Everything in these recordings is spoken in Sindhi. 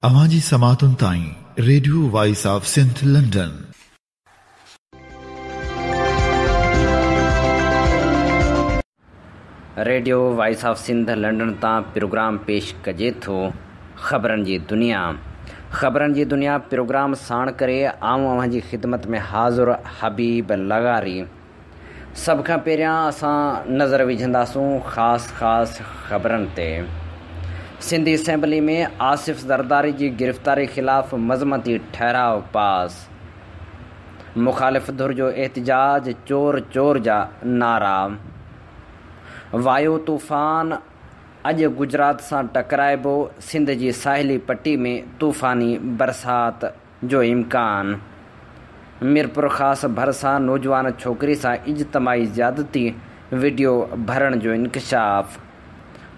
اوهان جي سماعتن تائين radio voice of Sindh London. Radio voice of Sindh London تان پروگرام پيش ڪجي ٿو خبرن جي دنيا خبرن جي دنيا پروگرام ساڻ ڪري آئون اوهان جي خدمت ۾ حاضر حبيب لغاري سڀ کان پهريان اسان نظر وجهنداسون خاص خاص خبرن تي. سنڌ اسيمبلي ۾ آصف زرداري جي گرفتاري خلاف مذمتي ٺهراء پاس. مخالف ڌر جو احتجاج، چور چور جا نعرا. وايو طوفان اڄ گجرات سان ٽڪرائبو، سنڌ جي ساحلي پٽي ۾ طوفاني برسات. جو امڪان. ميرپورخاص ڀرسان نوجوان ڇوڪري سان اجتماعي زيادتي وڊيو ڀرڻ جو انڪشاف.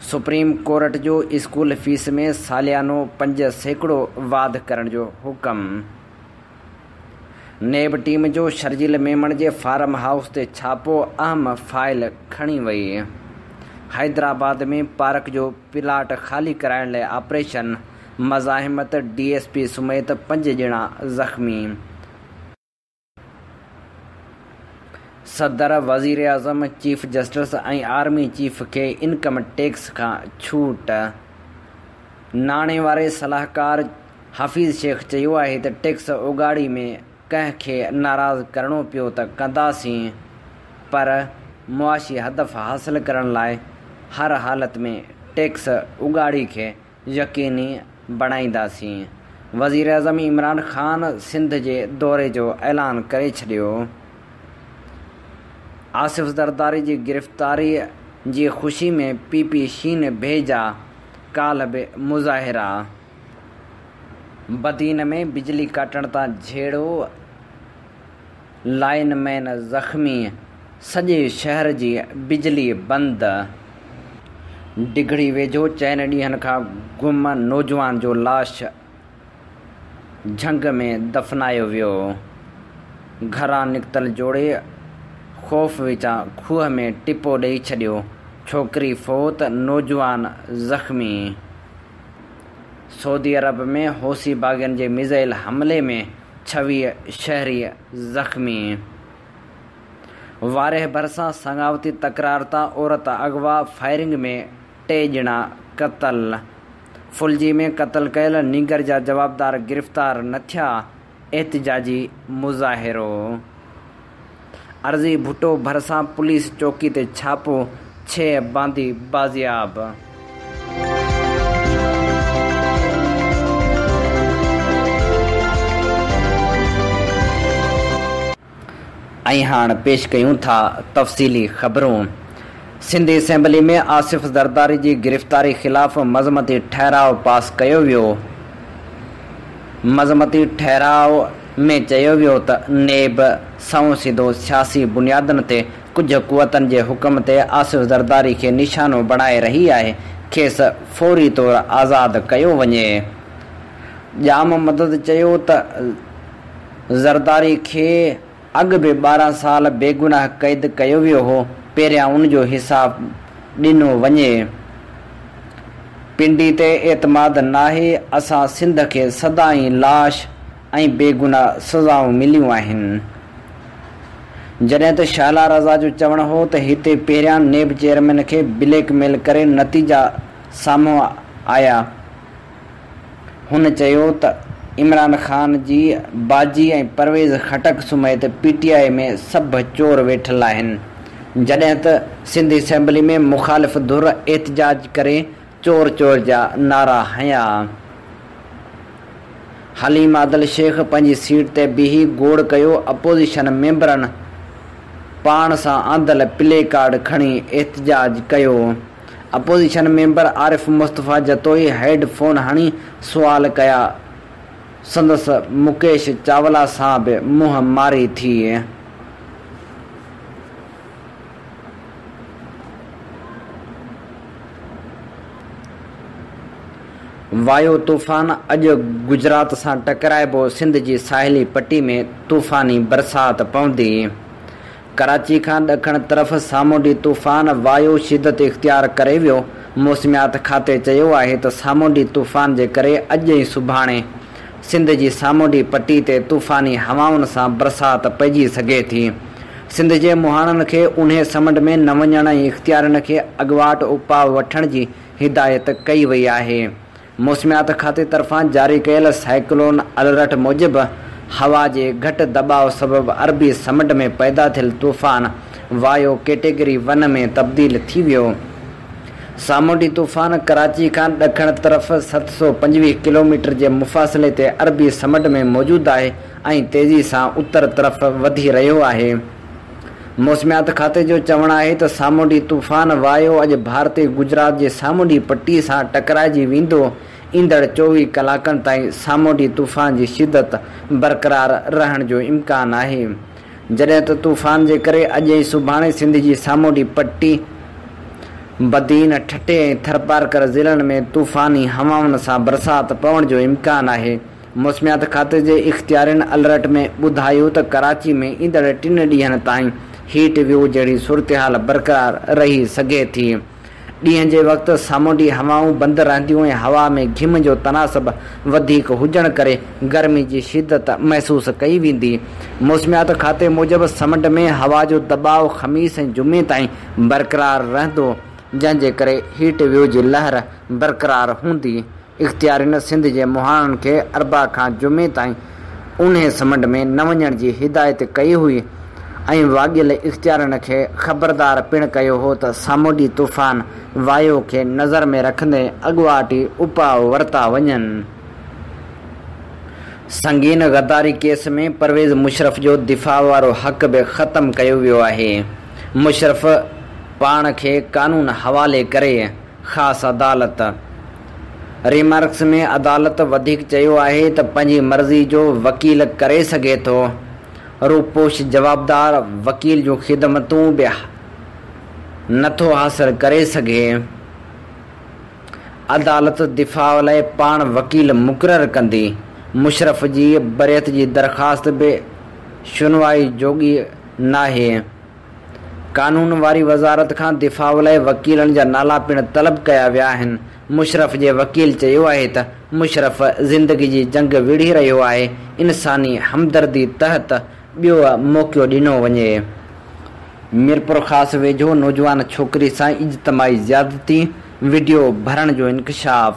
سپريم ڪورٽ جو اسڪول فيس ۾ ساليانو 5% واڌ ڪرڻ جو حڪم. نيب ٽيم جو شرجيل ميمڻ جي فارم هائوس تي ڇاپو، اهم فائل کڻي وئي. حيدرآباد ۾ پارڪ جو پلاٽ خالي ڪرائڻ لاء آپريشن، مزاحمت، ڊي ايس پي سميت پنج ڄڻا زخمي. صدر، وزيراعظم، چيف جسٽس ۽ آرمي چيف کي انڪم ٽيڪس کان ڇوٽ. ناڻي واري صلاحڪار حفيظ شيخ چيو آهي ته ٽيڪس اوڳاڙي ۾ ڪنهن کي ناراض ڪرڻو پيو ته ڪنداسين پر معاشي هدف حاصل ڪرڻ لاء هر حالت ۾ ٽيڪس اوڳاڙي کي يقيني بڻائينداسين، وزيراعظم عمران خان سنڌ جي دوري جو اعلان ڪري ڇڏيو، آصف زرداري جي گرفتاري جي خوشي ۾ پي پي شين ڀيجا ڪالهه به مظاهرا، بدين ۾ بجلي ڪاٽڻ تان جهيڙو، لائن مين زخمي، سڄي شهر جي بجلي بند. ڊگهڙي ويجهو چئن ڏينهن کان گم نوجوان جو لاش جهنگ ۾ دفنايو ويو. گهران نڪتل جوڙي خوف وچان کوهه ۾ ٽپو ڏئي ڇڏيو، ڇوڪري فوت، نوجوان زخمي. سعودي عرب ۾ حوثي باغين جي ميزائل حملي ۾ 26 شهري زخمي. وارهه ڀرسان سڱاوتي تڪرار تان عورت اغوا، فائرنگ ۾ ٽي ڄڻا قتل. ڦلجي ۾ قتل ڪيل نينگر جا جوابدار گرفتار نه ٿيا، احتجاجي مظاهرو. عرضي ڀٽو ڀرسان پوليس چوڪي تي ڇاپو، ڇهه باندي بازياب. ۽ هاڻ پيش ڪيون ٿا تفصيلي خبرون. سنڌ اسيمبلي ۾ آصف زرداري جي گرفتاري خلاف مذمتي ٺهراء پاس ڪيو ويو. مذمتي ٺهراء ۾ چيو ويو ته نيب سنئون سڌو سياسي بنيادن تي ڪجهه قوتن جي حڪم تي آصف زرداري کي نشانو بڻائي رهي آهي، کيس فوري طور آزاد ڪيو وڃي. ڄام مدد چيو ته زرداري کي اڳ به 12 سال بيگناهه قيد ڪيو ويو هو، پهريان ان جو حساب ڏنو وڃي. پنڊي تي اعتماد ناهي، اسان سنڌ کي سدائين لاش ۽ بيگناهه سزائون مليون آهن. جڏهن ته شهلا رضا جو چوڻ هو ته هتي پهريان نيب چيئرمين کي بليڪ ميل ڪري نتيجا سامهون آيا. هن چيو ته عمران خان جي باجي ۽ پرويز خٽڪ سميت پي ٽي آء ۾ سڀ چور ويٺل آهن، جڏهن ته سنڌ اسيمبلي ۾ مخالف ڌر احتجاج ڪري چور چور جا نعرا هنيا. حليم عادل شيخ پنهنجي سيٽ تي بيهي گوڙ ڪيو، اپوزيشن ميمبرن پاڻ سان آندل پلي ڪارڊ کڻي احتجاج ڪيو. Opposition member Arif Mustafa Jatoi headphone هڻي سوال ڪيا، سندس مڪيش چاولا سان به منهن ماري ٿي. وايو طوفان اڄ گجرات سان ٽڪرائبو، سنڌ جي ساحلي پٽي ۾ طوفاني برسات پوندي. ڪراچي کان ڏکڻ طرف سامونڊي طوفان وايو شدت اختيار ڪري ويو، موسميات کاتي چيو آهي ته سامونڊي طوفان جي ڪري اڄ ۽ سڀاڻي سنڌ جي سامونڊي پٽي تي طوفاني هوائن سان برسات پئجي سگهي ٿي. سنڌ جي مهاڻن کي اونهي سمنڊ ۾ نه وڃڻ ۽ اختيارين کي اڳواٽ اپاء وٺڻ جي هدايت ڪئي وئي آهي. موسميات کاتي طرفان جاري ڪيل سائيڪلون الرٽ موجب هوا جي گهٽ دٻاء سبب عربي سمنڊ ۾ پيدا ٿيل طوفان وايو ڪيٽيگري ون ۾ تبديل ٿي ويو. سامونڊي طوفان ڪراچي کان ڏکڻ طرف 725 ڪلوميٽر جي مفاصلي تي عربي سمنڊ ۾ موجود آهي ۽ تيزي سان اتر طرف وڌي رهيو آهي. موسميات کاتي جو چوڻ آهي ته سامونڊي طوفان وايو اڄ ڀارتي گجرات جي سامونڊي پٽي سان ٽڪرائجي ويندو، ايندڙ 24 ڪلاڪن تائين سامونڊي طوفان جي شدت برقرار رهڻ جو امڪان آهي. جڏهن ته طوفان جي ڪري اڄ ۽ سڀاڻي سنڌ جي سامونڊي پٽي، بدين، ٺٽي ۽ ٿرپارڪر ضلعن ۾ طوفاني هوائن سان برسات پوڻ جو امڪان آهي. موسميات کاتي جي اختيارين الرٽ ۾ ٻڌايو ته ڪراچي ۾ ايندڙ ٽن ڏينهن تائين هيٽ ويو جهڙي صورتحال برقرار رهي سگهي ٿي. ڏينهن جي وقت سامونڊي هوائون بند رهنديون ۽ هوا ۾ گهم جو تناسب وڌيڪ هجڻ ڪري گرمي جي شدت محسوس ڪئي ويندي. موسميات کاتي موجب سمنڊ ۾ هوا جو دٻاء خميس ۽ جمعي تائين برقرار رهندو، جنهن جي ڪري هيٽ ويو جي لهر برقرار هوندي. اختيارين سنڌ جي مهاڻن کي اربع کان جمعي تائين اونهي سمنڊ ۾ نه وڃڻ جي هدايت ڪئي هئي ۽ واڳيل اختيارين کي خبردار پڻ ڪيو هو ته سامونڊي طوفان وايو کي نظر ۾ رکندي اڳواٽ ئي اپاء ورتا وڃن. سنگين غداري ڪيس ۾ پرويز مشرف جو دفاع وارو حق به ختم ڪيو ويو آهي، مشرف پاڻ کي قانون حوالي ڪري. خاص عدالت ريمارڪس ۾ عدالت وڌيڪ چيو آهي ته پنهنجي مرضي جو وڪيل ڪري سگهي ٿو، روپوش جوابدار وڪيل جون خدمتون به نٿو حاصل ڪري سگهي، عدالت دفاع لاء پاڻ وڪيل مقرر ڪندي، مشرف جي بريت جي درخواست به شنوائي جوڳي ناهي. قانون واري وزارت کان دفاع لاء وڪيلن جا نالا پڻ طلب ڪيا ويا آهن. مشرف جي وڪيل چيو آهي ته مشرف زندگي جي جنگ وڙهي رهيو آهي، انساني همدردي تحت ٻيو موقعو ڏنو وڃي. ميرپورخاص ويجهو نوجوان ڇوڪري سان اجتماعي زيادتي، وڊيو ڀرڻ جو انڪشاف.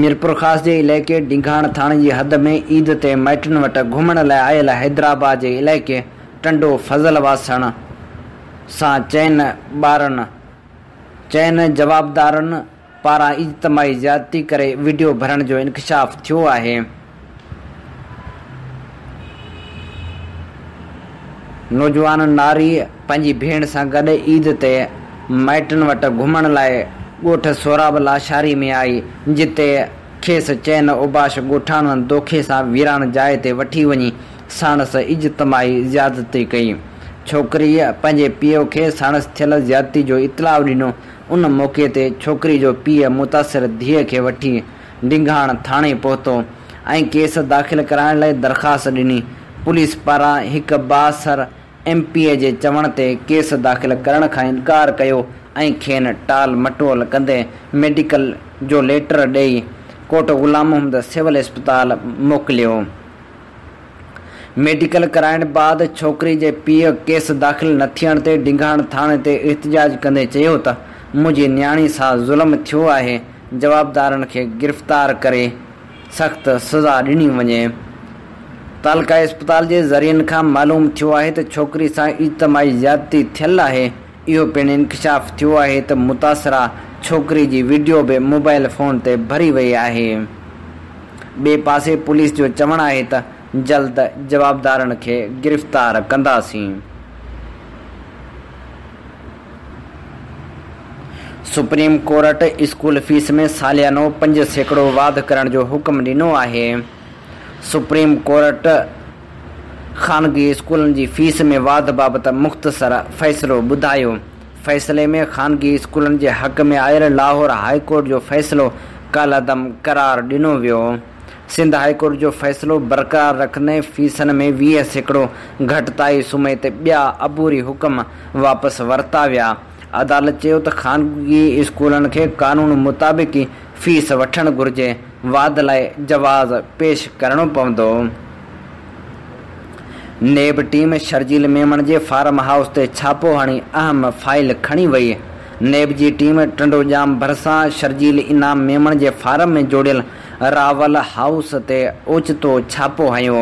ميرپورخاص جي علائقي ڊنگاڻ ٿاڻي جي حد ۾ عيد تي مائٽن وٽ گهمڻ لاء آيل حيدرآباد جي علائقي ٽنڊو فضل واسڻ سان چئن ٻارن چئن جوابدارن پاران اجتماعي زيادتي ڪري وڊيو ڀرڻ جو انڪشاف ٿيو آهي. نوجوان ناري پنهنجي ڀيڻ سان گڏ عيد تي مائٽن وٽ گهمڻ لاء ڳوٺ سهراب لاشاري ۾ آئي، جتي کيس چئن اوباش ڳوٺاڻن دوکي سان ويران جاء تي وٺي وڃي ساڻس اجتماعي زيادتي ڪئي. ڇوڪريء پنهنجي پيء کي ساڻس ٿيل زيادتي جو اطلاع ڏنو. ان موقعي تي ڇوڪري جو پيء متاثر ڌيء کي وٺي ڊنگاڻ ٿاڻي پهتو ۽ ڪيس داخل ڪرائڻ لاء درخواست ڏني. پوليس پاران هڪ بااثر ايم پي اي جي چوڻ تي ڪيس داخل ڪرڻ کان انڪار ڪيو ۽ کين ٽال مٽول ڪندي ميڊيڪل جو ليٽر ڏئي ڪوٽ غلام محمد سول اسپتال موڪليو. ميڊيڪل ڪرائڻ بعد ڇوڪري جي پيء ڪيس داخل نه ٿيڻ تي ڊنگاڻ ٿاڻي تي احتجاج ڪندي چيو ته منهنجي نياڻي سان ظلم ٿيو آهي، جوابدارن کي گرفتار ڪري سخت سزا ڏني وڃي. تعلقه اسپتال جي ذريعن کان معلوم ٿيو آهي ته ڇوڪري سان اجتماعي زيادتي ٿيل آهي، اهو پڻ انڪشاف ٿيو آهي ته متاثره ڇوڪري جي وڊيو به موبائل فون تي ڀري وئي آهي. ٻئي پاسي پوليس جو چوڻ آهي ته جلد جوابدارن کي گرفتار ڪنداسين. سپريم ڪورٽ اسڪول فيس ۾ ساليانو 5% واڌ ڪرڻ جو حڪم ڏنو آهي. سپريم ڪورٽ خانگي اسڪولن جي فيس ۾ واڌ بابت مختصر فيصلو ٻڌايو. فيصلي ۾ خانگي اسڪولن جي حق ۾ آيل لاهور هاء ڪورٽ جو فيصلو ڪالعدم قرار ڏنو ويو. سنڌ هاء ڪورٽ جو فيصلو برقرار رکندي فيسن ۾ 20% گهٽتائي سميت ٻيا عبوري حڪم واپس ورتا ويا. عدالت چيو ته خانگي اسڪولن کي قانون مطابق ئي فيس وٺڻ گهرجي، واڌ لاء جواز پيش ڪرڻو پوندو. نيب ٽيم شرجيل ميمڻ جي فارم هائوس تي ڇاپو هڻي اهم فائل کڻي وئي. نيب جي ٽيم ٽنڊوڄام ڀرسان شرجيل انعام ميمڻ جي فارم ۾ جوڙيل راول هائوس تي اوچتو ڇاپو هنيو.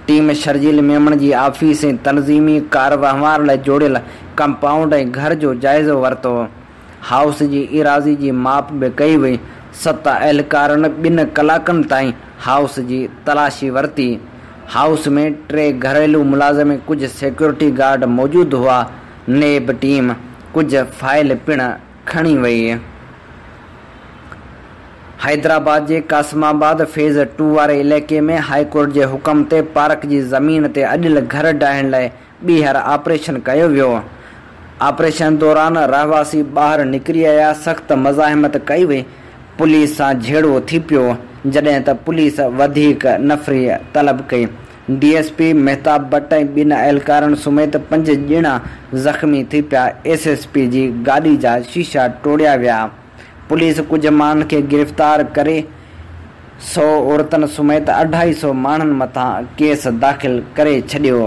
ٽيم شرجيل ميمڻ جي آفيس ۽ تنظيمي ڪاروهنوار لاء جوڙيل ڪمپائونڊ ۽ گهر جو جائزو ورتو. هائوس جي ايراضي جي ماپ به ڪئي وئي. ست اهلڪارن ٻن ڪلاڪن تائين هائوس جي تلاشي ورتي. هائوس ۾ ٽي گهريلو ملازم ۽ ڪجهه سيڪيورٽي گارڊ موجود هئا. نيب ٽيم ڪجهه فائل پڻ کڻي وئي. حيدرآباد جي قاسم آباد فيز ٽو واري علائقي ۾ هائي ڪورٽ جي حڪم تي پارڪ جي زمين تي اڏيل گهر ڊاهڻ لاء ٻيهر آپريشن ڪيو ويو. آپريشن دوران رهواسي ٻاهر نڪري آيا، سخت مزاحمت ڪئي وئي، پوليس سان جهيڙو ٿي پيو، جڏهن ته پوليس وڌيڪ نفري طلب ڪئي. D S P Mehtab Butt ۽ ٻن اهلڪارن سميت پنج ڄڻا زخمي ٿي پيا، ايس ايس پي جي گاڏي جا شيشا ٽوڙيا ويا، پوليس ڪجهه ماڻهن کي گرفتار ڪري سئو عورتن سميت اڍائي سئو ماڻهن مٿان ڪيس داخل ڪري ڇڏيو.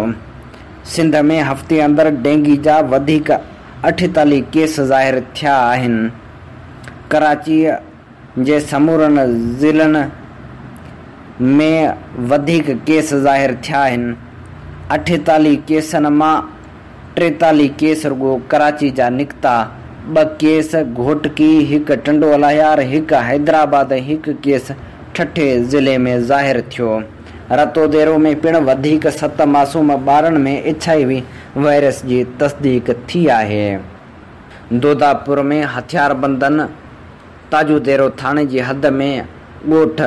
سنڌ ۾ هفتي اندر ڊينگي جا وڌيڪ 48 ڪيس ظاهر ٿيا آهن. ڪراچي جي سمورن ضلعن ۾ وڌيڪ ڪيس ظاهر ٿيا آهن. 48 ڪيسن مان 43 ڪيس رڳو ڪراچي جا نڪتا، ٻه ڪيس گهوٽڪي، هڪ ٽنڊو الهيار، هڪ حيدرآباد ۽ هڪ ڪيس ٺٽي ضلعي ۾ ظاهر ٿيو. رتوديرو ۾ پڻ وڌيڪ ست معصوم ٻارن ۾ ايڇ I V virus جي تصديق ٿي آهي. دوداپور ۾ هٿياربندن تاجوديرو ٿاڻي جي حد ۾ ڳوٺ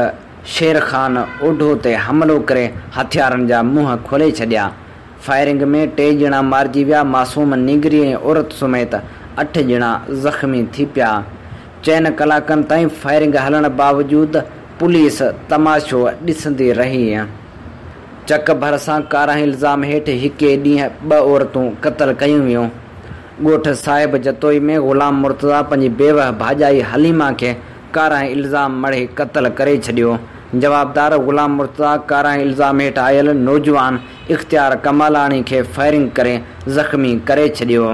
شير خان اوڍو تي حملو ڪري هٿيارن جا منهن کولي ڇڏيا. فائرنگ ۾ ٽي ڄڻا مارجي ويا، معصوم نينگري ۽ عورت سميت اٺ ڄڻا زخمي ٿي پيا. چئن ڪلاڪن تائين فائرنگ هلڻ باوجود پوليس تماشو ڏسندي رهي. چڪ ڀرسان ڪارنهن الزام هيٺ هڪ ئي ڏينهن ٻه عورتون قتل ڪيون ويون. ڳوٺ صاحب جتوئي ۾ غلام مرتضيٰ پنهنجي بيوهه ڀاڄائي حليمه کي ڪارنهن الزام مڙهي قتل ڪري ڇڏيو. جوابدار غلام مرتضيٰ ڪارنهن الزام هيٺ آيل نوجوان اختيار ڪمالاڻي کي فائرنگ ڪري زخمي ڪري ڇڏيو.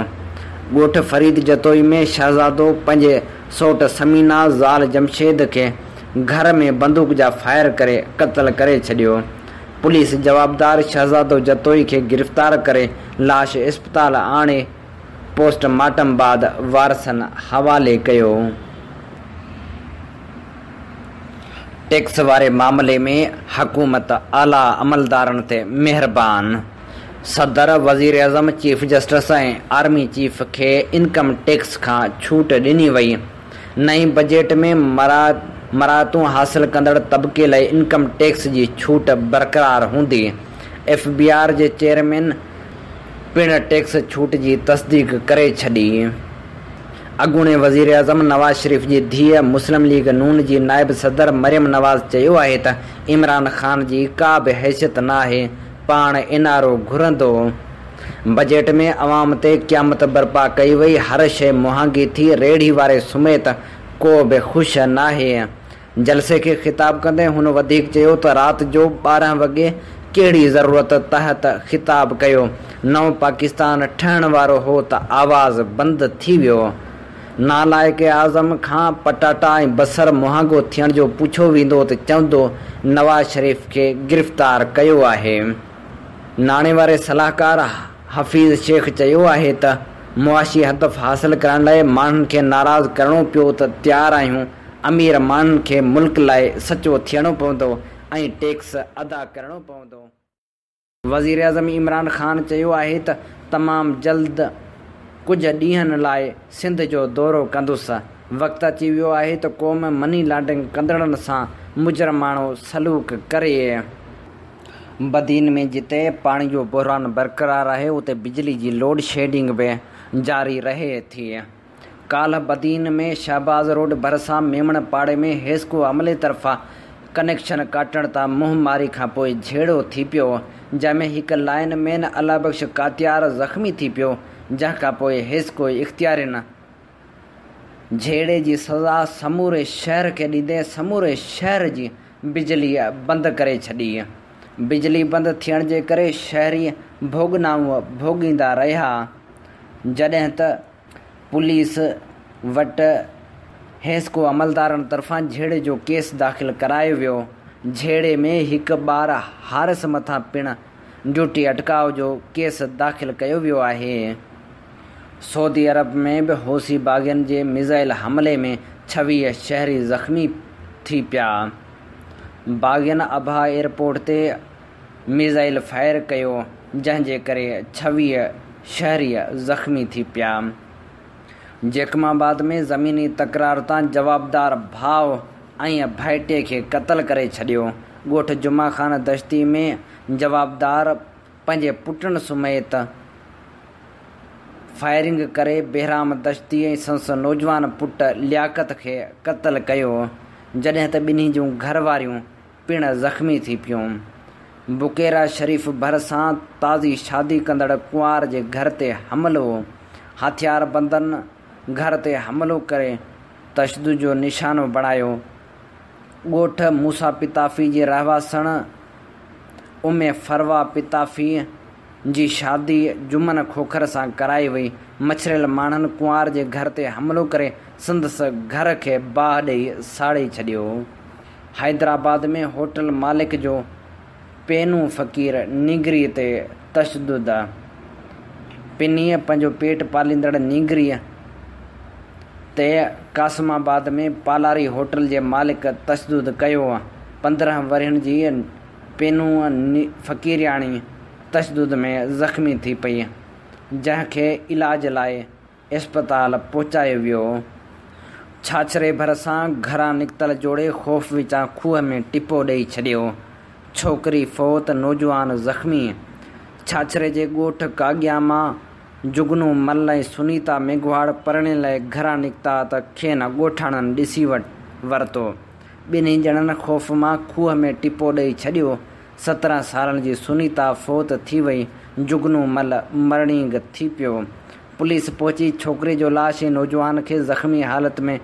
ڳوٺ فريد جتوئي ۾ شهزادو پنهنجي سئوٽ ثمينه زال جمشيد کي گهر ۾ بندوق جا فائر ڪري قتل ڪري ڇڏيو. پوليس جوابدار شهزادو جتوئي کي گرفتار ڪري لاش اسپتال آڻي پوسٽ مارٽم بعد وارثن حوالي ڪيو. ٽيڪس واري معاملي ۾ حڪومت اعليٰ عملدارن تي مهربان، صدر، وزيراعظم، چيف جسٽس ۽ آرمي چيف کي انڪم ٽيڪس کان ڇوٽ ڏني وئي. نئين بجيٽ ۾ مراعتون حاصل ڪندڙ طبقي لاء انڪم ٽيڪس جي ڇوٽ برقرار هوندي. ايف بي آر جي چيئرمين پڻ ٽيڪس ڇوٽ جي تصديق ڪري ڇڏي. اڳوڻي وزيراعظم نواز شريف جي ڌيء مسلم ليگ نون جي نائب صدر مريم نواز چيو آهي ته عمران خان جي ڪا به حيثيت ناهي، پاڻ اين آر او گهرندو. بجيٽ ۾ عوام تي قيامت برپا ڪئي وئي، هر شيء مهانگي ٿي، ريڙهي واري سميت ڪو به خوش ناهي. جلسي کي خطاب ڪندي هن وڌيڪ چيو ته رات جو 12 وڳي ڪهڙي ضرورت تحت خطاب ڪيو، نئون پاڪستان ٺهڻ وارو هو ته آواز بند ٿي ويو. نالائق اعظم کان پٽاٽا ۽ بصر مهانگو ٿيڻ جو پڇيو ويندو ته چوندو نواز شريف کي گرفتار ڪيو آهي. ناڻي واري صلاحڪار حفيظ شيخ چيو آهي ته معاشي هدف حاصل ڪرڻ لاء ماڻهن کي ناراض ڪرڻو پيو ته تيار آهيون، امير ماڻهن کي ملڪ لاء سچو ٿيڻو پوندو ۽ ٽيڪس ادا ڪرڻو پوندو. وزيراعظم عمران خان چيو آهي ته تمام جلد ڪجهه ڏينهن لاء سنڌ جو دورو ڪندس، وقت اچي ويو آهي ته قوم مني لانڊرنگ ڪندڙن سان مجرماڻو سلوڪ ڪري. بدين ۾ جتي پاڻي جو بحران برقرار آهي اتي بجلي جي لوڊشيڊنگ به جاري رهي ٿي. ڪالهه بدين ۾ شهباز روڊ ڀرسان ميمڻ پاڙي ۾ حيسڪو عملي طرفان ڪنيڪشن ڪاٽڻ تان منهن ماري کانپوء جهيڙو ٿي پيو، جنهن ۾ هڪ لائن مين الله بخش ڪاتيار زخمي ٿي پيو، جنهن کانپوء حيسڪو اختيارين جهيڙي جي سزا سموري شهر کي ڏيندي سموري شهر جي بجلي بند ڪري ڇڏي. بجلي بند ٿيڻ جي ڪري شهري ڀوڳنائون ڀوڳيندا رهيا، جڏهن ته پوليس وٽ حيسڪو عملدارن طرفان جهيڙي جو ڪيس داخل ڪرايو ويو. جهيڙي ۾ هڪ ٻار حارث مٿان پڻ ڊيوٽي اٽڪاء جو ڪيس داخل ڪيو ويو آهي. سعودي عرب ۾ به حوثي باغين جي ميزائل حملي ۾ 26 شهري زخمي ٿي پيا. باغين ابها ايئرپورٽ تي ميزائل فائر ڪيو جنهن جي ڪري 26 شهري زخمي ٿي پيا. جيڪب آباد ۾ زميني تڪرار تان جوابدار ڀاء ۽ ڀائٽي کي قتل ڪري ڇڏيو. ڳوٺ جمعه خان دشتي ۾ جوابدار پنهنجي پٽن سميت فائرنگ ڪري بهرام دشتي ۽ سندس نوجوان پٽ لياقت کي قتل ڪيو، جڏهن ته ٻنهي جون گهر واريون پڻ زخمي ٿي پيون. بڪيرا شريف ڀرسان تازي شادي ڪندڙ ڪنوار جي گهر تي حملو، هٿياربندن گهر تي حملو ڪري تشدد جو نشانو بڻايو. ڳوٺ موسيٰ پتافي جي رهواسڻ ام فروا پتافي جي شادي جمن کوکر سان ڪرائي وئي. مڇريل ماڻهن ڪنوار جي گهر تي حملو ڪري سندس گهر کي باهه ڏئي ساڙي ڇڏيو. حيدرآباد ۾ هوٽل مالڪ جو پينو فقير نينگري تي تشدد، پنيء پنهنجو پيٽ پاليندڙ نينگريء تي قاسم آباد ۾ پالاري هوٽل جي مالڪ تشدد ڪيو، 15 ورهين جي پينو فقيرياڻي تشدد ۾ زخمي ٿي پئي، جنهن کي علاج لاء اسپتال پهچايو ويو. ڇاڇري ڀرسان گهران نڪتل جوڙي خوف وچان کوهه ۾ ٽپو ڏئي ڇڏيو، ڇوڪري فوت، نوجوان زخمي. ڇاڇري جي ڳوٺ ڪاڳيان مان جگنو مل ۽ سنيتا ميگهواڙ پرڻي لاء گهران نڪتا ته کين ڳوٺاڻن ڏسي ورتو. ٻنهي ڄڻن خوف مان کوهه ۾ ٽپو ڏئي ڇڏيو. 17 سالن جي سنيتا فوت ٿي وئي، جگنو مل مرڻينگ ٿي پيو. پوليس پهچي ڇوڪري جو لاش ۽ نوجوان کي زخمي حالت ۾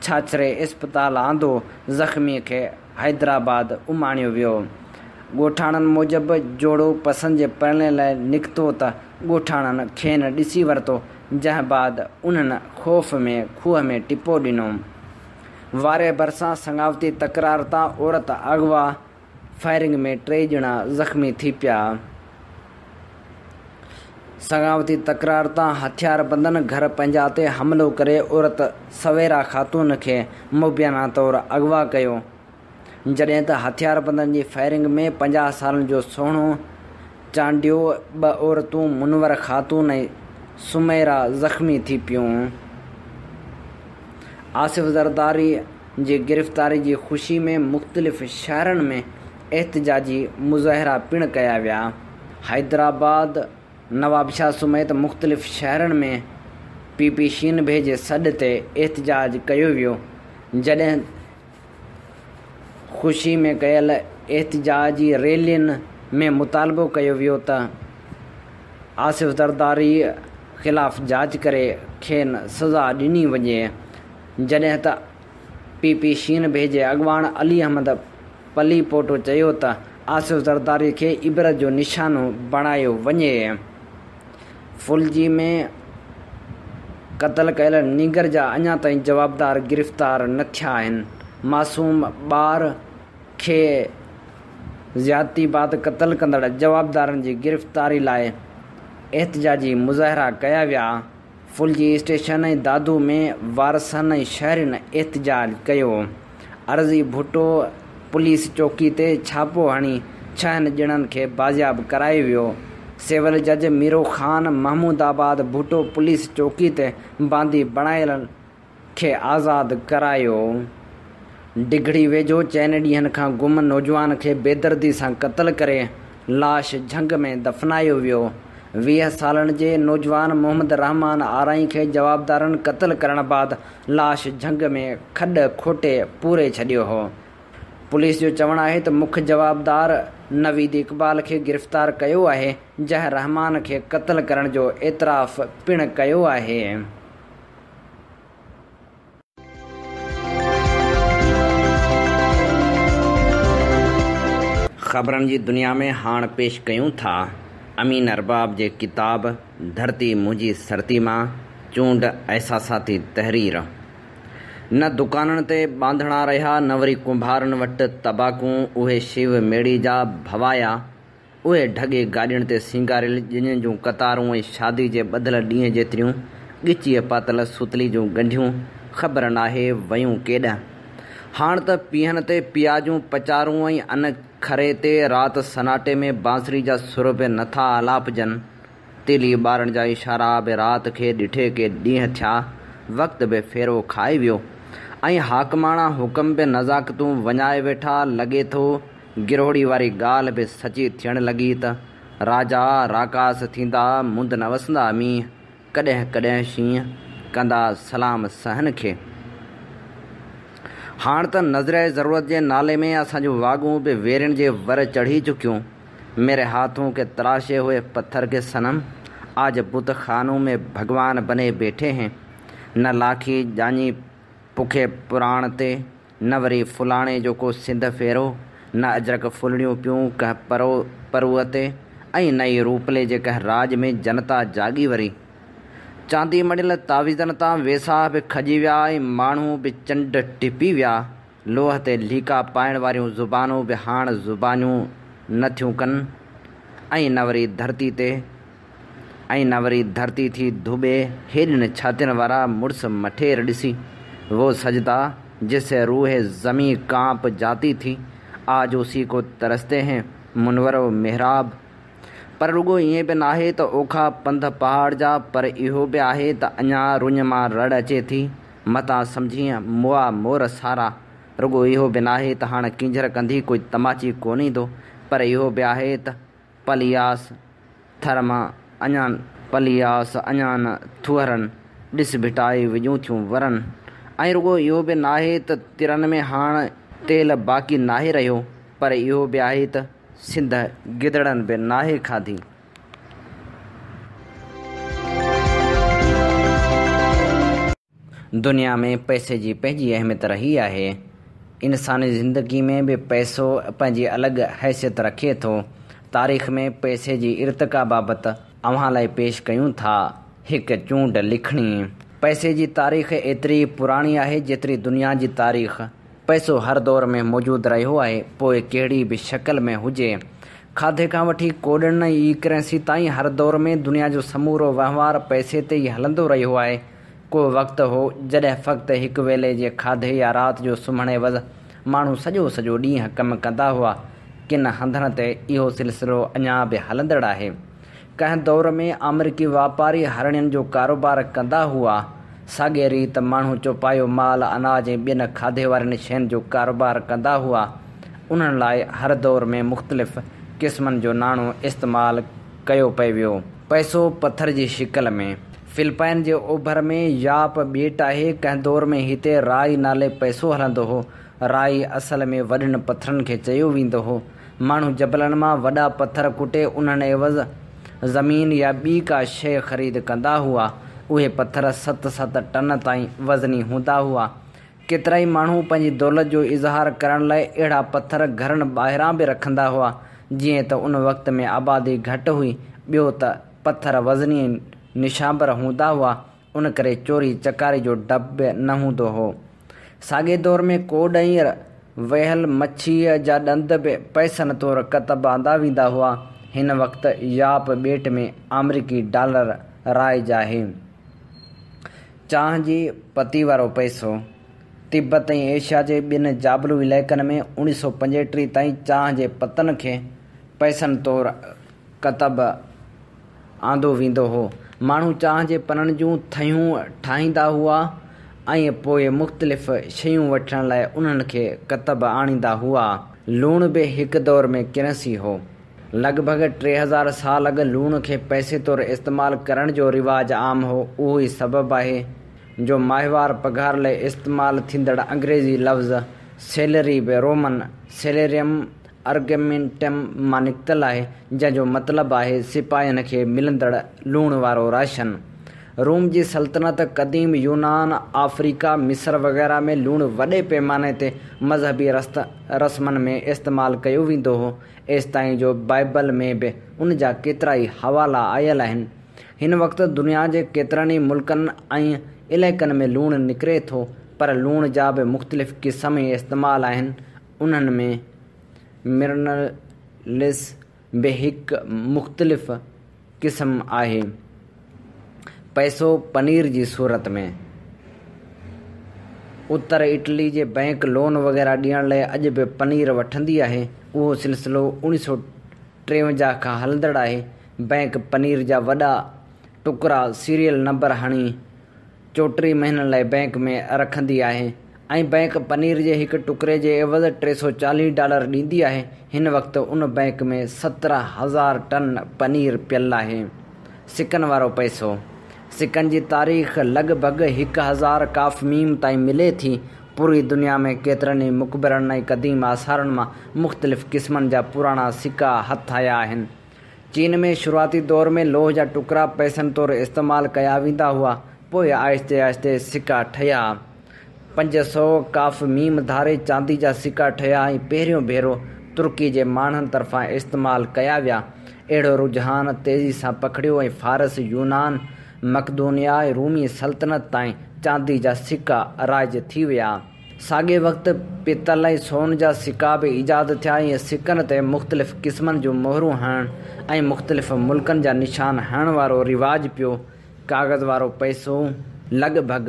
ڇاڇري اسپتال آندو، زخمي کي حيدرآباد اماڻيو ويو. ڳوٺاڻن موجب جوڙو پسند جي پرڻي لاء نڪتو ته ڳوٺاڻن کين ڏسي ورتو، جنهن بعد انهن خوف ۾ کوهه ۾ ٽپو ڏنو. وارهه ڀرسان سڱاوتي تڪرار تان عورت اغوا، فائرنگ ۾ ٽي ڄڻا زخمي ٿي پيا. سڱاوتي تڪرار تان هٿياربندن گهر پنهنجا تي حملو ڪري عورت سويرا خاتون کي مبينا طور اغوا ڪيو، جڏهن ته هٿياربندن جي فائرنگ ۾ 50 سالن جو سهڻو چانڊيو، ٻه عورتون منور خاتون ۽ سميرا زخمي ٿي پيون. آصف زرداري جي گرفتاري جي خوشي ۾ مختلف شهرن ۾ احتجاجي مظاهرا پڻ ڪيا ويا. حيدرآباد، نوابشاهه سميت مختلف شهرن ۾ پي پي شينبي جي سڏ تي احتجاج ڪيو ويو، جڏهن خوشي ۾ ڪيل احتجاجي ريلين ۾ مطالبو ڪيو ويو ته آصف زرداري خلاف جاچ ڪري کين سزا ڏني وڃي، جڏهن ته پي پي شينبي جي اڳواڻ علي احمد پليپوٽو چيو ته آصف زرداري کي عبرت جو نشانو بڻايو وڃي. ڦلجي ۾ قتل ڪيل نينگر جا اڃا تائين جوابدار گرفتار نه ٿيا آهن، معصوم ٻار کي زيادتي بعد قتل ڪندڙ جوابدارن جي گرفتاري لاء احتجاجي مظاهرا ڪيا ويا. ڦلجي اسٽيشن ۽ دادو ۾ وارثن ۽ شهرين احتجاج ڪيو. عرضي ڀٽو پوليس چوڪي تي ڇاپو هڻي ڇهن ڄڻن کي بازياب ڪرايو ويو. سول جج ميرو خان محمود آباد ڀٽو پوليس چوڪي تي باندي بڻايلن کي آزاد ڪرايو. ڊگهڙي ويجهو چئن ڏينهن کان گم نوجوان کي بيدردي سان قتل ڪري لاش جهنگ ۾ دفنايو ويو. 20 سالن جي نوجوان محمد رحمان آرائين کي جوابدارن قتل ڪرڻ بعد لاش جهنگ ۾ کڏ کوٽي پوري ڇڏيو هو. پوليس جو چوڻ آهي ته مک جوابدار نويد اقبال کي گرفتار ڪيو آهي، جنهن رحمان کي قتل ڪرڻ جو اعتراف پڻ ڪيو آهي. خبرن جي دنيا ۾ هاڻ پيش ڪيون ٿا امين ارباب جي ڪتاب ڌرتي منهنجي سرتي مان چونڊ احساساتي تحرير. نه دڪانن تي ٻانڌڻا رهيا نه وري ڪنڀارن وٽ تباڪون اهي شيو ميڙي جا ڀوايا اهي ڍڳي گاڏين تي سينگاريل ڄڃن جون قطارون ۽ شادي جي ٻڌل ڏينهن جيتريون ڳچيء پاتل سوتلي جون ڳنڍيون خبر ناهي ويون ڪيڏانهن. هاڻ ته پيهن تي پيا جون پچارون ۽ ان کري تي رات سناٽي ۾ بانسري جا سر به نٿا آلاپجن. تيلي ٻارڻ جا اشارا به رات کي ڏٺي ڪي ڏينهن ٿيا، وقت به ڦيرو کائي ويو ۽ حاڪماڻا حڪم به نزاڪتون وڃائي ويٺا، لڳي ٿو گرهوڙي واري ڳالهه به سچي ٿيڻ لڳي ته راجا راڪاس ٿيندا مند نه وسندا مينهن، ڪڏهن ڪڏهن شينهن ڪندا سلام سهن کي. هاڻ ته نظريه ضرورت جي نالي ۾ اسان جون واڳون به ويرين جي ور چڙهي چڪيون. ميري هاٿون ڪي تراشي هوئي پٿر ڪي صنم آج بت خانون ۾ ڀڳوان بني بيٺي هين. نه لاکي ڄاڃي پکي پراڻ تي، نه وري فلاڻي جو ڪو سنڌ ڦيرو، نه اجرڪ ڦلڙيون پيون ڪنهن پرو پروء تي ۽ نه ئي روپلي جي ڪنهن راڄ ۾ جنتا جاڳي وري. چاندي مڙهيل تعويذن تان ويساهه به کڄي ويا ۽ ماڻهو به چنڊ ٽپي ويا. لوهه تي ليڪا پائڻ واريون زبانون به هاڻ زبانيون نه ٿيون ڪن ۽ نه وري ڌرتي تي ۽ نه وري ڌرتي ٿي ڌوٻي هيڏين ڇاتين وارا مڙس مٺير ڏسي وو سجدا جس سي روح زمين ڪانپ جاتي ٿي آج اسي ڪو ترستي هين منور و محراب پر رڳو ائين به ناهي ته اوکا پنڌ پهاڙ جا پر اهو به آهي ته اڃا رڃ مان رڙ اچي ٿي متان سمجهين مئا مور سارا. رڳو اهو به ناهي ته هاڻ ڪينجهر ڪنڌي ڪوئي تماچي ڪونه ايندو، پر اهو به آهي ته پلي آس ٿر مان اڃان پلي آس اڃان نه ٿوهرن، ڏس ڀٽائي وڄون ٿيون ورن. ۽ رڳو اهو به ناهي ته ترن ۾ هاڻ تيل باقي ناهي رهيو، پر اهو به آهي ته سنڌ گدڙن به ناهي کاڌي. دنيا ۾ پئسي جي پنهنجي اهميت رهي آهي. انساني زندگي ۾ به پئسو پنهنجي الڳ حيثيت رکي ٿو. تاريخ ۾ پئسي جي ارتقا بابت اوهان لاء پيش ڪيون ٿا هڪ چونڊ لکڻي. پئسي جي تاريخ ايتري ئي پراڻي آهي جيتري دنيا جي تاريخ. پئسو هر دور ۾ موجود رهيو آهي، پوء ڪهڙي به شڪل ۾ هجي. کاڌي کان وٺي ڪوڏين ۽ اي ڪرنسي تائين هر دور ۾ دنيا جو سمورو وهنوار پئسي تي ئي هلندو رهيو آهي. ڪو وقت هو، جڏهن فقط هڪ ويلي جي کاڌي يا رات جو سمهڻ عيوض ماڻهو سڄو سڄو ڏينهن ڪم ڪندا هئا. ڪن هنڌن تي اهو سلسلو اڃا به هلندڙ آهي. ڪنهن دور ۾ آمريڪي واپاري هرڻين جو ڪاروبار ڪندا هئا. ساڳيء ريت ماڻهو چوپايو مال، اناج ۽ ٻين کاڌي وارين شين جو ڪاروبار ڪندا هئا. انهن لاء هر دور ۾ مختلف قسمن جو ناڻو استعمال ڪيو پئي ويو. پئسو پٿر جي شڪل ۾. فلپائن جي اوڀر ۾ ياپ ٻيٽ آهي. ڪنهن دور ۾ هتي رائي نالي پئسو هلندو هو. رائي اصل ۾ وڏن پٿرن کي چيو ويندو هو. ماڻهو جبلن مان وڏا پٿر ڪٽي انهن عيوض زمين يا ٻي ڪا شيء خريد ڪندا هئا. اهي پٿر ست ست ٽن تائين وزني هوندا هئا. ڪيترائي ماڻهو پنهنجي دولت جو اظهار ڪرڻ لاء اهڙا پٿر گهرن ٻاهران به رکندا هئا. جيئن ته ان وقت ۾ آبادي گهٽ هئي، ٻيو ته پٿر وزني ۽ نشانبر هوندا هئا، ان ڪري چوري چڪاري جو ڊپ به نه هوندو هو. ساڳئي دور ۾ ڪوڏ ۽ وهيل مڇيء جا ڏند به پئسن طور ڪتب آندا ويندا هئا. هن وقت ياپ ٻيٽ ۾ آمريڪي ڊالر رائج آهي. چانهه جي پتي وارو پئسو تبت ۽ ايشيا جي ٻين جابلو علائقن ۾ 1935 تائين چانهه جي پتن کي پئسن طور ڪتب آندو ويندو هو. ماڻهو چانهه جي پنن جون ٿهيون ٺاهيندا هئا ۽ پوء مختلف شيون وٺڻ لاء انهن کي ڪتب آڻيندا هئا. لوڻ به هڪ دور ۾ ڪرنسي هو. لڳ ڀڳ 3000 سال اڳ لوڻ کي پئسي طور استعمال ڪرڻ جو رواج عام هو. اهو ئي سبب آهي جو ماهوار پگهار لاء استعمال ٿيندڙ انگريزي لفظ سيلري به رومن سيليريم ارگينٽم مان نڪتل آهي، جنهن جو مطلب آهي سپاهين کي ملندڙ لوڻ وارو راشن. روم جي سلطنت، قديم يونان، آفريڪا، مصر وغيره ۾ لوڻ وڏي پيماني تي مذهبي رسمن ۾ استعمال ڪيو ويندو هو، ايستائين جو بائيبل ۾ به ان جا ڪيترائي حوالا آيل آهن. هن وقت دنيا جي ڪيترن ئي ملڪن ۽ علائقن ۾ لوڻ نڪري ٿو، پر لوڻ جا به مختلف قسم ۽ استعمال آهن، انهن ۾ مرنلس به هڪ مختلف قسم آهي. پئسو پنير جي صورت ۾. اتر اٽلي جي بئنڪ لون وغيره ڏيڻ لاء اڄ به پنير وٺندي آهي. اهو سلسلو 1953 کان هلندڙ آهي. بئنڪ پنير جا وڏا ٽڪرا سيريل نمبر هڻي 34 مهينن لاء بئنڪ ۾ رکندي آهي ۽ بئنڪ پنير جي هڪ ٽڪري جي عيوض 340 ڊالر ڏيندي آهي. هن وقت ان بئنڪ ۾ 17,000 ٽن پنير پيل آهي. سڪن وارو پئسو. سڪن جي تاريخ لڳ ڀڳ 1000 قاف ميم تائين ملي ٿي. پوري دنيا ۾ ڪيترن ئي مقبرن ۽ قديم آثارن مان مختلف قسمن جا پراڻا سڪا هٿ آيا آهن. چين ۾ شروعاتي دور ۾ لوهه جا ٽڪرا پئسن طور استعمال ڪيا ويندا هئا، پوء آهستي آهستي سڪا ٺهيا. 500 قاف ميم ڌاري چاندي جا سڪا ٺهيا ۽ پهريون ڀيرو ترڪي جي ماڻهن طرفان استعمال ڪيا ويا. اهڙو رجحان تيزي سان پکڙيو ۽ فارس، يونان، مقدونيا ۽ رومي سلطنت تائين چاندي جا سڪا رائج ٿي ويا. ساڳئي وقت پتل ۽ سون جا سڪا به ايجاد ٿيا ۽ سڪن تي مختلف قسمن جون مهرون هڻڻ ۽ مختلف ملڪن جا نشان هڻڻ وارو رواج پيو. ڪاغذ وارو پئسو لڳ ڀڳ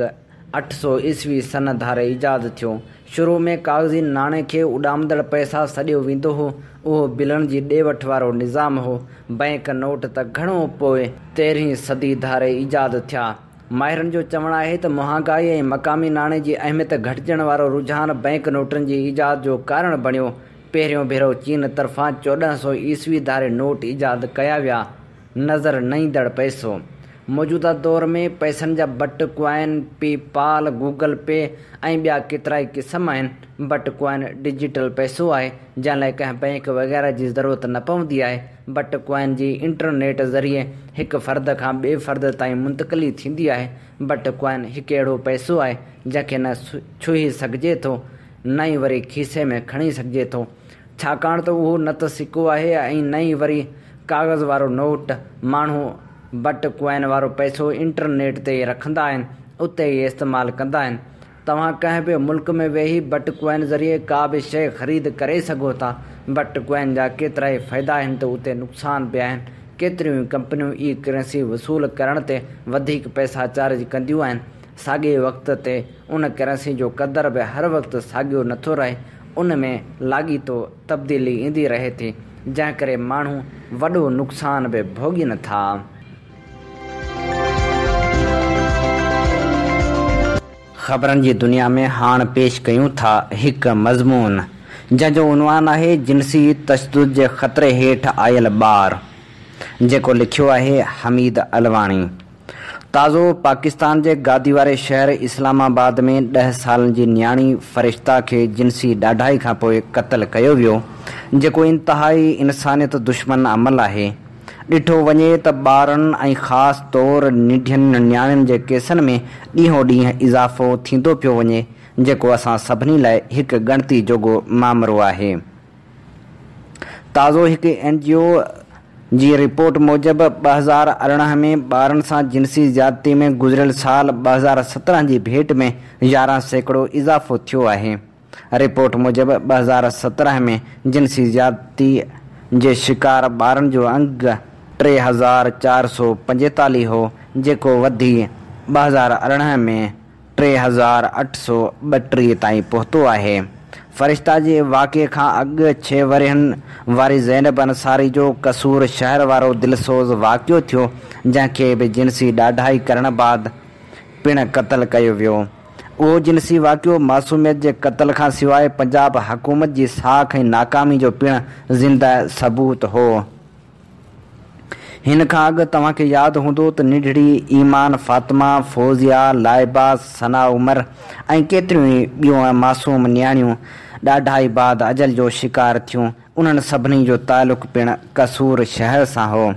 800 عيسوي سن ڌاري ايجاد ٿيو. شروع ۾ ڪاغذي ناڻي کي اڏامندڙ پئسا سڏيو ويندو هو. اهو بلن جي ڏي وٺ وارو نظام هو. بئنڪ نوٽ ته گهڻو پوء تيرهين صدي ڌاري ايجاد ٿيا. ماهرن جو چوڻ آهي ته مهانگائي ۽ مقامي ناڻي جي اهميت گهٽجڻ وارو رجحان بئنڪ نوٽن جي ايجاد جو ڪارڻ بڻيو. پهريون ڀيرو چين طرفان 1400 عيسوي ڌاري نوٽ ايجاد ڪيا ويا. نظر نه ايندڙ پئسو. موجوده دور ۾ پئسن جا bitcoin, PayPal, Google Pay ۽ ٻيا ڪيترائي قسم آهن. بٽ ڪوائن ڊجيٽل پئسو آهي، جنهن لاء ڪنهن بئنڪ وغيره جي ضرورت نه پوندي آهي. بٽ ڪوائن جي انٽرنيٽ ذريعي هڪ فرد کان ٻئي فرد تائين منتقلي ٿيندي آهي. بٽ ڪوائن هڪ اهڙو پئسو آهي، جنهن کي نه ڇهي سگهجي ٿو، نه ئي وري کيسي ۾ کڻي سگهجي ٿو. ڇاڪاڻ ته اهو نه ته سڪو آهي ۽ نه ئي وري ڪاغذ وارو نوٽ. ماڻهو بٽ ڪوائن وارو پئسو انٽرنيٽ تي ئي رکندا آهن، اتي ئي استعمال ڪندا آهن. توهان ڪنهن به ملڪ ۾ ويهي بٽ ڪوائن ذريعي ڪا به شيء خريد ڪري سگهو ٿا. بٽ ڪوائن جا ڪيترائي فائدا آهن ته اتي نقصان به آهن. ڪيتريون ئي ڪمپنيون اي ڪرنسي وصول ڪرڻ تي وڌيڪ پئسا چارج ڪنديون آهن. ساڳئي وقت تي ان ڪرنسي جو قدر به هر وقت ساڳيو نٿو رهي، ان ۾ لاڳيتو تبديلي ايندي رهي ٿي، جنهن ڪري ماڻهو وڏو نقصان به ڀوڳين ٿا. خبرن جي دنيا ۾ هاڻ پيش ڪيون ٿا هڪ مضمون جنهن جو عنوان آهي جنسي تشدد جي خطري هيٺ آيل ٻار جيڪو لکيو آهي حميد علواڻي. تازو پاڪستان جي گادي واري شهر اسلام آباد ۾ ڏهه سالن جي نياڻي فرشته کي جنسي ڏاڍائي کانپوء قتل ڪيو ويو جيڪو انتهائي انسانيت دشمن عمل آهي. ڏٺو وڃي ته ٻارن ۽ خاص طور ننڍين نياڻين جي ڪيسن ۾ ڏينهون ڏينهن اضافو ٿيندو پيو وڃي، جيڪو اسان سڀني لاء هڪ ڳڻتي جوڳو مامرو آهي. تازو هڪ اين جي او جي رپورٽ موجب 2018 ۾ ٻارن سان جنسي زيادتي ۾ گذريل سال 2017 جي ڀيٽ ۾ 11% اضافو ٿيو آهي. رپورٽ موجب 2017 ۾ جنسي زيادتي جي شڪار ٻارن جو انگ 3445 هو، جيڪو وڌي 2018 ۾ 3832 تائين پهتو آهي. فرشته جي واقعي کان اڳ ڇهه ورهين واري زينب انصاري جو قصور شهر وارو دلسوز واقعو ٿيو، جنهن کي به جنسي ڏاڍائي ڪرڻ بعد پڻ قتل ڪيو ويو. اهو جنسي واقعو معصوميت جي قتل کان سواء پنجاب حڪومت جي ساک ۽ ناڪامي جو پڻ زنده ثبوت هو. هن کان اڳ توهان کي ياد هوندو ته ننڍڙي ايمان فاطمه، فوزيه، لائبه، ثنا عمر ۽ ڪيتريون ئي ٻيون معصوم نياڻيون ڏاڍائي بعد اجل جو شڪار ٿيون، انهن سڀني جو تعلق پڻ قصور شهر سان هو.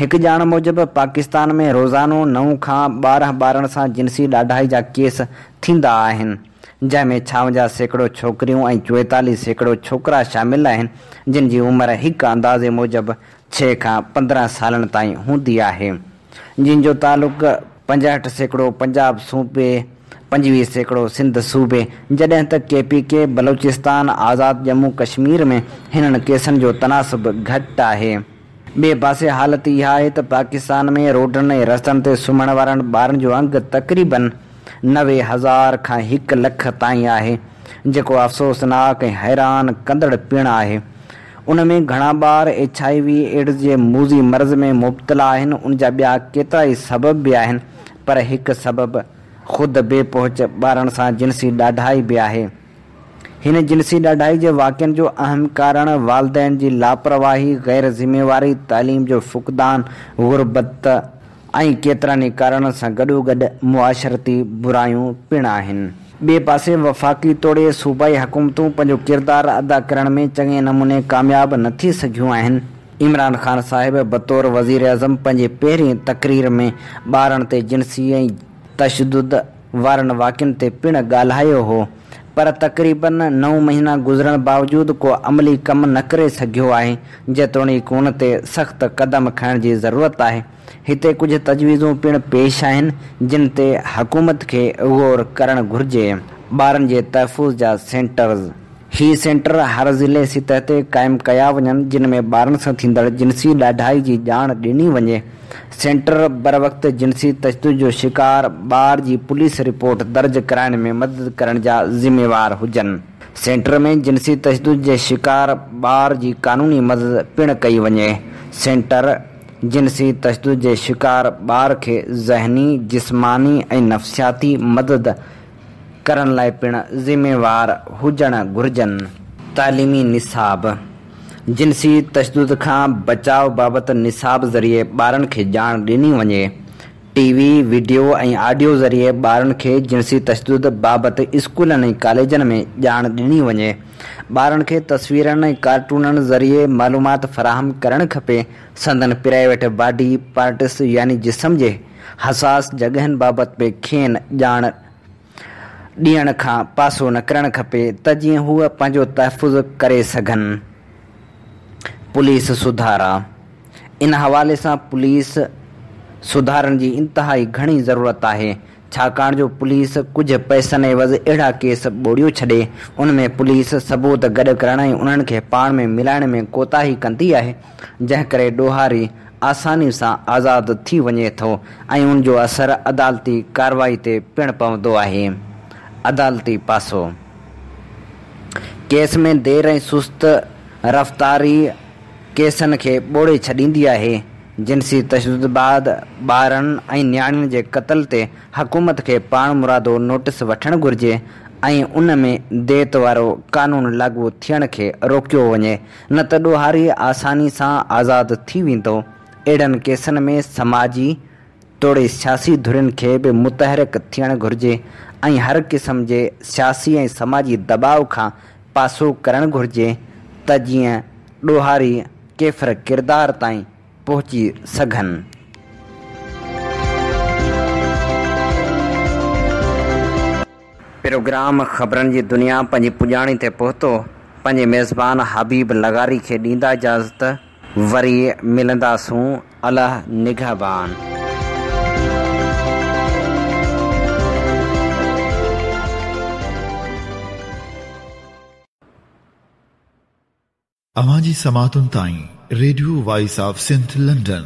هڪ ڄاڻ موجب پاڪستان ۾ روزانو نو کان 12 ٻارن سان جنسي ڏاڍائي جا ڪيس ٿيندا آهن، جنهن ۾ 56% ڇوڪريون ۽ 44% ڇوڪرا شامل آهن، جن جي عمر هڪ اندازي موجب ڇهه کان 15 سالن تائين هوندي آهي، جن جو تعلق 65% پنجاب صوبي، 25% سنڌ صوبي، جڏهن ته ڪي پي ڪي، بلوچستان، آزاد ڄمون ڪشمير ۾ هنن ڪيسن جو تناسب گهٽ آهي. ٻئي پاسي حالت اها آهي ته پاڪستان ۾ روڊن ۽ رستن تي سمهڻ وارن ٻارن جو انگ تقريبن 90 هزار کان 1 لک تائين آهي، جيڪو افسوسناڪ ۽ حيران ڪندڙ پڻ آهي. ان ۾ گهڻا ٻار ايڇ I V AIDS جي موذي مرض ۾ مبتلا آهن، ان جا ٻيا ڪيترائي سبب به آهن، پر هڪ سبب خود بي پهچ ٻارن سان جنسي ڏاڍائي به آهي. هن جنسي ڏاڍائي جي واقعن جو اهم ڪارڻ والدين جي لاپرواهي، غير ذميواري، تعليم جو فقدان، غربت ۽ ڪيترن ئي ڪارڻن سان گڏوگڏ معاشرتي برايون پڻ آهن. ٻئي پاسي وفاقي توڙي صوبائي حڪومتون پنهنجو ڪردار ادا ڪرڻ ۾ چڱي نموني ڪامياب نه ٿي سگهيون آهن. عمران خان صاحب بطور وزيراعظم پنهنجي پهرين تقرير ۾ ٻارن تي جنسي ۽ تشدد وارن واقعن تي پڻ ڳالهايو هو پر تقريبن نو مهينا گذرڻ باوجود ڪو عملي ڪم نه ڪري سگهيو آهي، جيتوڻيڪ ان تي سخت قدم کڻڻ جي ضرورت آهي. هتي ڪجهه تجويزون پڻ پيش آهن، جن تي حڪومت کي غور ڪرڻ گهرجي. ٻارن جي تحفظ جا سينٽرز، هي سينٽر هر ضلعي سطح تي قائم ڪيا وڃن، جن ۾ ٻارن سان ٿيندڙ جنسي ڏاڍائي جي ڄاڻ ڏني وڃي. سينٽر بروقت جنسي تشدد جو شڪار ٻار جي پوليس رپورٽ درج ڪرائڻ ۾ مدد ڪرڻ جا ذميوار هجن. سينٽر ۾ جنسي تشدد جي شڪار ٻار جي قانوني مدد پڻ ڪئي وڃي. سينٽر. جنسي تشدد جي شڪار ٻار کي ذهني، جسماني ۽ نفسياتي مدد ڪرڻ لاء پڻ ذميوار هجڻ گهرجن. تعليمي نصاب، جنسي تشدد کان بچاء بابت نصاب ذريعي ٻارن کي ڄاڻ ڏني وڃي. ٽي وي، وڊيو ۽ آڊيو ذريعي ٻارن کي جنسي تشدد بابت اسڪولن ۽ ڪاليجن ۾ ڄاڻ ڏني وڃي. ٻارن کي تصويرن ۽ ڪارٽونن ذريعي معلومات فراهم ڪرڻ کپي. سندن پرائيويٽ باڊي پارٽس يعني جسم جي حساس جڳهن بابت به کين ڄاڻ ڏيڻ کان پاسو نه ڪرڻ کپي ته جيئن هو پنهنجو تحفظ ڪري سگهن. پوليس سڌارا، ان حوالي سان پوليس سڌارن جي انتهائي گهڻي ضرورت آهي، ڇاڪاڻ جو پوليس ڪجهه پئسن عيوض اهڙا ڪيس ٻوڙيو ڇڏي، ان ۾ پوليس ثبوت گڏ ڪرڻ ۽ انهن کي پاڻ ۾ ملائڻ ۾ ڪوتاهي ڪندي آهي، جنهن ڪري ڏوهاري آساني سان آزاد ٿي وڃي ٿو ۽ ان جو اثر عدالتي ڪارروائي تي پڻ پوندو آهي. عدالتي پاسو ڪيس ۾ دير ۽ سست رفتاري ڪيسن کي ٻوڙي ڇڏيندي آهي. جنسي تشدد بعد ٻارن ۽ نياڻين جي قتل تي حڪومت کي پاڻمرادو نوٽيس وٺڻ گهرجي ۽ ان ۾ ديت وارو قانون لاڳو ٿيڻ کي روڪيو وڃي نه ته ڏوهاري آساني سان آزاد ٿي ويندو. اهڙن ڪيسن ۾ سماجي توڙي سياسي ڌرين کي به متحرڪ ٿيڻ گهرجي ۽ هر قسم جي سياسي ۽ سماجي دٻاء کان پاسو ڪرڻ گهرجي ته جيئن ڏوهاري ڪيفر ڪردار تائين پهچي سگهن. پروگرام خبرن جي دنيا پنهنجي پڄاڻي تي پهتو. پنهنجي ميزبان حبيب لغاري کي ڏيندا اجازت. وري ملنداسون. الله نگهبان. اوهان جي سماعتن تائين radio voice of Sindh London.